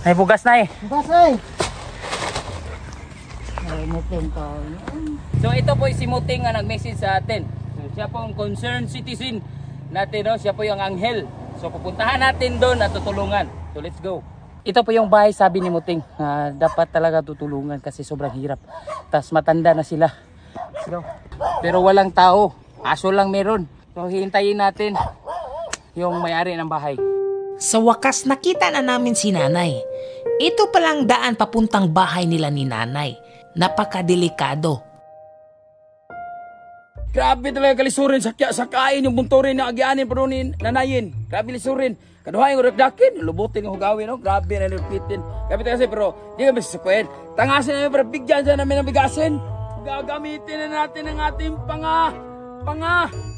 Ay, bugas na eh. Bugas ay. Ay, muting ka. So ito po si Muting nga nag-message sa atin. So, siya po ang concerned citizen natin, no? Siya po yung anghel. So pupuntahan natin doon at tutulungan. So let's go. Ito po yung bahay, sabi ni Muting. Dapat talaga tutulungan kasi sobrang hirap. Tas matanda na sila. Let's go. Pero walang tao. Aso lang meron. So hihintayin natin yung may-ari ng bahay. Sa wakas, nakita na namin si Nanay. Ito palang daan papuntang bahay nila ni Nanay. Napakadelikado. Grabe talaga kalisurin sa sa kain yung bunturin na agianin pero ni nanayin. Grabe lisurin. Kaduhay yung ragdakin, lubutin yung hugawin, no? Grabe na nilupitin. Grabe talaga kasi pero di kami susukuin. Tangasin namin pero bigyan siya namin ng bigasin. Gagamitin na natin ang ating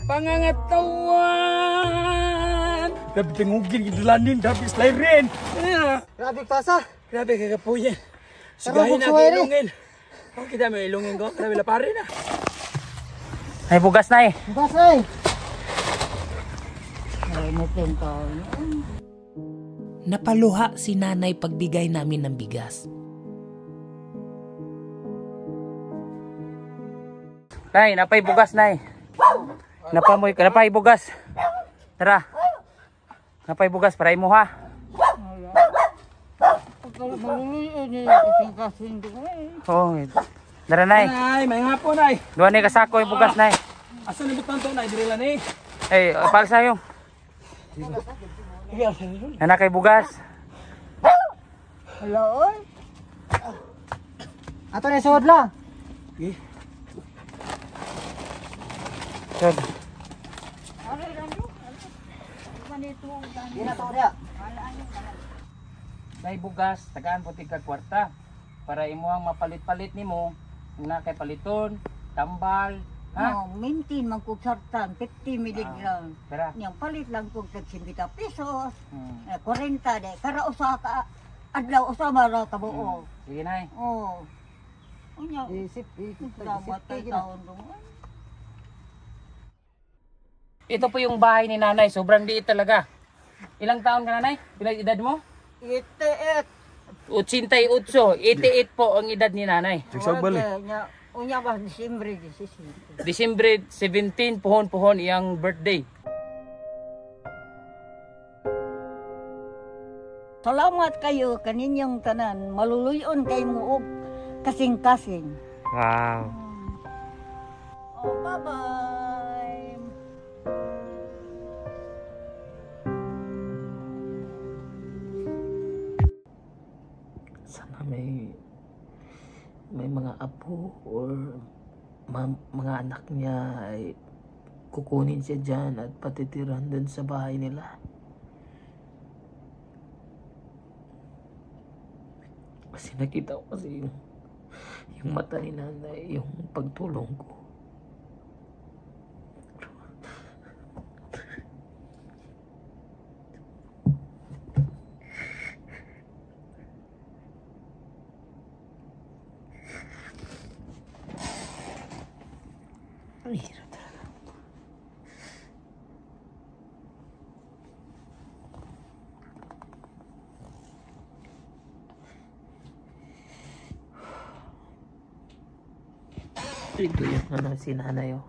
pangangatawan. Grabe tingugin, gidulanin, grabe slayrin. Grabe pasa. Grabe kagapuyin. Sugahin na Suwere. ilungin. Oh, kita mo ilungin ko. Grabe laparin na. Ay, bugas na eh. Bugas ay. Ay, muting ka. Napaluha si Nanay pagbigay namin ng bigas. Nay, napay bugas, Nay. Napamoy ka, napay bugas. Tara. Napay bugas para imo ha. Oh, tara, Nay. Nay, may hapon nay. Duha ni kasako yung bugas, Nay. Asa na butang to nay diri lang eh. Eh, palsa yung. Anak kay bugas. Hello, oy. Ato na suod lang. Sud. Di na to dia. Nay bugas, tagaan po tig kag kwarta para imo ang mapalit-palit nimo na kay paliton, tambal, ha? No, maintain man kog sartan, 50 milligram. Tara. Niyang palit lang kog tag 50 pesos, Hmm. 40 de kara usa ka adlaw usa mara ka buo. Sige, Nay. Oh. Unya, Isip, isip, salamat kay taon dong. Ito po yung bahay ni Nanay, sobrang liit talaga. Ilang taon ka, Nanay? Ilang edad mo? 88. 88, 88 po ang edad ni Nanay. Nya, unya ba Disyembre 17. December 17, puhon-puhon iyang birthday. Salamat kayo kaninyong tanan, maluluyon kay mo og kasing-kasing. Wow. Oh, bye-bye. Sana may mga apo or mga anak niya ay kukunin siya dyan at patitiran dun sa bahay nila. Kasi nakita ko kasi yung mata ni Nanay, yung pagtulong ko. Ang hirap talaga. Ito yung ano, si Nanay, oh.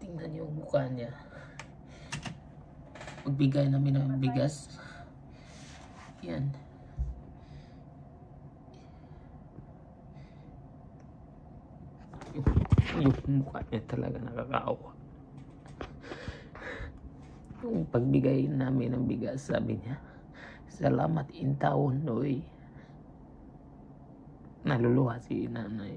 Tingnan niyo yung mukha niya. Pagbigay namin ng bigas. Yan. Yung mukha niya talaga nakakaawa. Yung pagbigay namin ng bigas, sabi niya, "Salamat intawon, noy." Naluluha si Nanay.